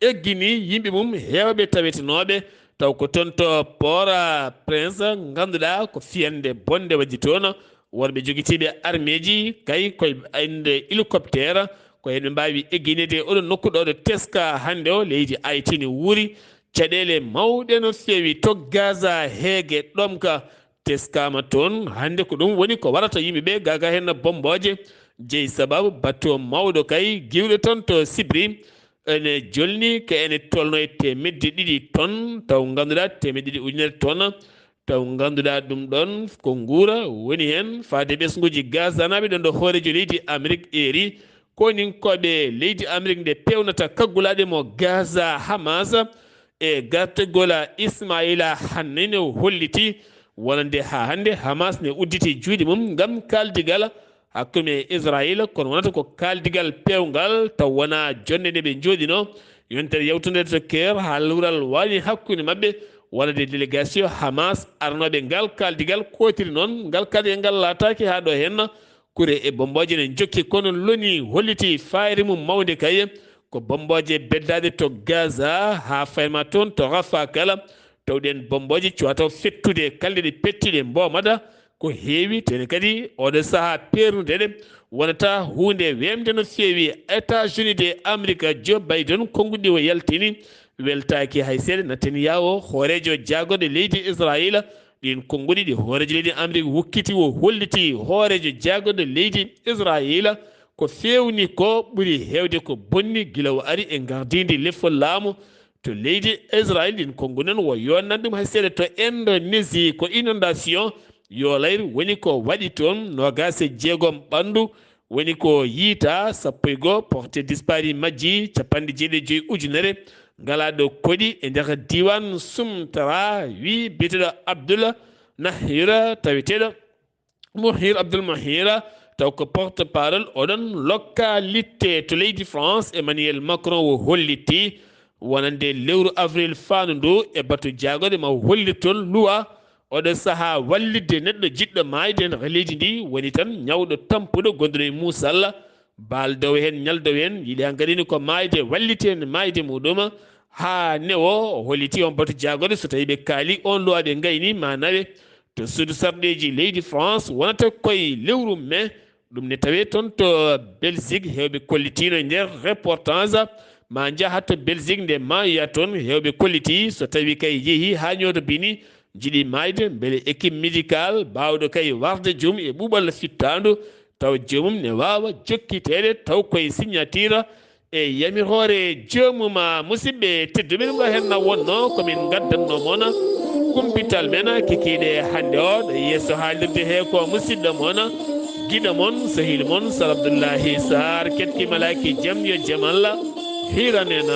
eggini yimɓe mum heewɓe tawetenooɓe taw ko toon to Port-au-Prince, ngannduɗaa ko fiyannde bonnde waɗi toon. Worɓe jogitiiɓe armeeji kay koye innde hélicoptère, ko heen ɓe mbaawi egginede oɗo nokku ɗo ɗo teska hannde o leydi Haïti ne wuuri caɗeele mawɗe no feewi to Gaza, heege ɗomka teskaama toon. Hannde ko ɗum woni ko warata yimɓe ɓe, gaga heen bombooje, jeyi sababu bateau mawɗo kay giwɗo toon to Sibri, ene jolni ko ene tolno e teemedde ɗiɗi ton, taw ngannduɗaa teemedde ɗiɗi ujunere ton, taw ngannduɗaa ɗum ɗon ko nguura woni heen. Faade ɓesnguuji Gazanaaɓe ɗon ɗo hooreejo leydi Amérique eeri, koninkooɓe leydi Amérique nde peewnata kaggulaaɗe mo Gaza, Hamas, e gartagol Ismaila Haniyeh ne holliti wonande haa hannde Hamas ne udditi juuɗe mum ngam kaaldigal hakkunde e Israel, kono wonata ko kaaldigal peewngal taw wonaa jonnde nde ɓe njooɗino. Yontere yawtunde to Caire, haa luural waɗi hakkunde maɓɓe wonande délégation Hamas aranooɓe ngal kaaldigal, kootiri noon ngal kaaldigal ngal laataaki haa ɗo heen. Kure e bombooje ne njokki, kono loni holliti fayre mum mawnde kay ko bombooje beddaaɗe to Gaza haa fayma toon to Rafah kala. Tawɗen bombooje cuwata fettude kalɗe ɗe pettuɗe mboomata ko heewi, tene kadi oɗo sahaa peernude ɗe wonata huunde weemde no feewi. États-Unis de Amérique, Joe Biden, konnguɗi o yaltini weltaaki hay seeɗa. Netanyahu, hooreejo jaagorɗe leydi Israel, ɗin konnguɗi ɗi hooreejo leydi Amérique wukkiti, o holliti hooreejo jaagorɗe leydi Israel ko feewni ko ɓuri heewde ko bonni gila o ari e ngardiindi lefol laamu to leydi Israel. Ɗin konnguɗi noon o yonnan ɗum hay seeɗa to Indonésie, ko inondation yolayre woni ko waɗi toon, noogaas e jeegom ɓanndu woni ko yiytaa, sappo e goo porté disparu majji, capanɗe jeeɗiɗi e joy ujunere ngalaa ɗo koɗi e nder diiwaan Sumtara, wi biyeteeɗo Abdul Nahir, taweteeɗo Mohir Abdul Mohir, taw ko porte-parole oɗon localité to leydi France, Emmanuel Macron, o holliti wonande lewru avril faandu ndu e batu jaagorɗe ma o hollit toon luwa oɗo sahaa wallitde neɗɗo jiɗɗo maayde e nder leydi ndi, woni tan ñawɗo tampuɗo gonɗo e muusal, baaldowo heen, ñaldowo heen, yiɗi hankadi ni ko maayde, wallite heen maayde muɗum haa newo. O holliti on batu jaagorɗe, so tawii ɓe kaali on luwa ɓe ngayni ma nawe to suudu sarɗeeji leydi France, wonata koye lewru mai. Ɗum ne tawee toon to Belgique, heewɓe kollitiino e nder reportage. Ma njaha to Belgique nde maayoya toon, heewɓe kolliti so tawii kay yehi haa ñooto bini, jiɗi maayde, mbele équipe médicale baawɗo kay warde joom e ɓuuɓal fittaandu, taw joomum ne waawa jokkiteede taw koye signature e yamiroore joomum. Musidɓe tedduɓe, ɗum ɗo heen na wonno ko min ngaddanno mon kumpital men kikiiɗe hannde o, ɗo yeeso haalirde he ko musidɗo mon, giɗo mon, sehil mon, Sar Abdullahi Sar, ketki malaaki jam yo jam Allah hiran en.